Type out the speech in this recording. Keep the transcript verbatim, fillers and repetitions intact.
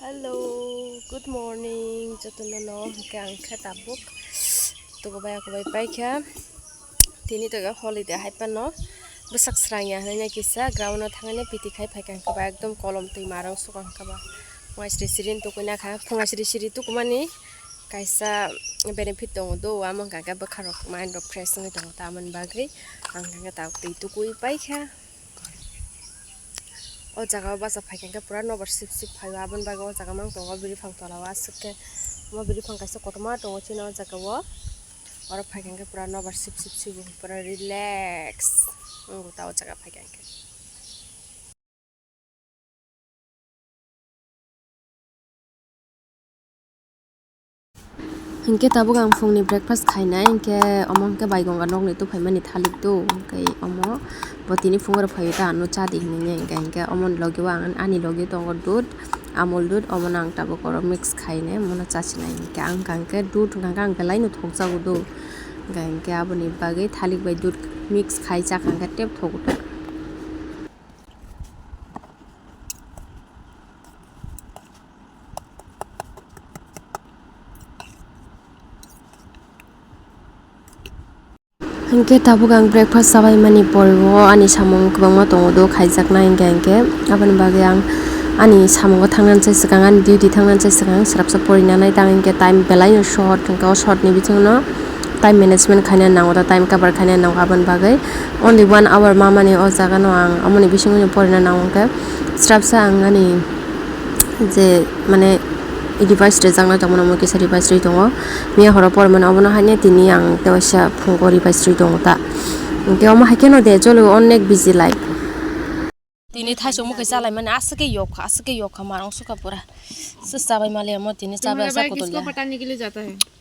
Hello, good morning, jotono no hwnkhe ang khe tabuk tukubai akubai paikha. Tini toga holiday hai phano bwsak srang ya hinwi kisa ground o thangwi piti khai phaikha hwnkhe ba ekdom kolom twi marang sukha hwnkhe ba. Phunga sri sri tukuina kha, phunga sri sri tukumani kaisa benefit tongo do, amo hwnkha khe bwkha rok mind rok fresh wngwi tongo, tamoni bagwi ang hwnkha khe tabuk twi tukui paikha. O jaga o bachai phaikha hwnkhe pura nobar sip sip phaio, aboni bagwi o jaga mang tongo biri phang tola o aswk khe. Omo biri phang kaisa kotorma tongo chini o jaga o, oro phaikha hwnkhe pura nobar sip sip sibo, pura relax wngo ta o jaga phaikha hwnkhe. Hinkhe tabuk ang phungni breakfast khainai, hinkhe omo hinkhe baigonga nokni tubuphaimani thalik do, hinkhe omo bo tini phungo rw phaio ta ano cha di hinwi, hinkhe, hinkhe omoni logi o ang ani logi o tongo dudh, amul dudh, omono ang tabuk oro mix khainai, omono chasinai, hinkhe ang hwnkha hinkhe dudh hwnkha hinkhe ang belaino thokjago do, hinkhe, hinkhe aboni bagwi thalik bai dudh mix khai chakha hinkhe tep thogo ta. Hinkhe tabuk ang breakfast chabaimani pore o ani samung kwbangma tongo do khaijakna, hinkhe, hinkhe aboni bagwi ang ani samungo thangnani sai swkang, ani duty thangnani sai swkang srapsa porinani tang, hinkhe time belaino short, hinkhe o short ni bisingno time management khaina nango, ta time cover khaina nango, aboni bagwi only one hour mamani o jaga no ang amoni bisingo porina nango, hinkhe srapsa ang ani je mane revise rijaknai tongmani omo kisa revise rwi tongo. Miya horo pormani obono haino tini ang tewaisa phungo revise rwi tongo ta. Hinkhe omo haikheno de cholo onek busy life. Tini thaisok mokhe chalaimani aswk khe yokha, aswk khe yokha marang sukha pura. Se chabai mali omo tini chabai तुम्हारा asa भाई kotol किसको ya. पटाने के लिए जाता है?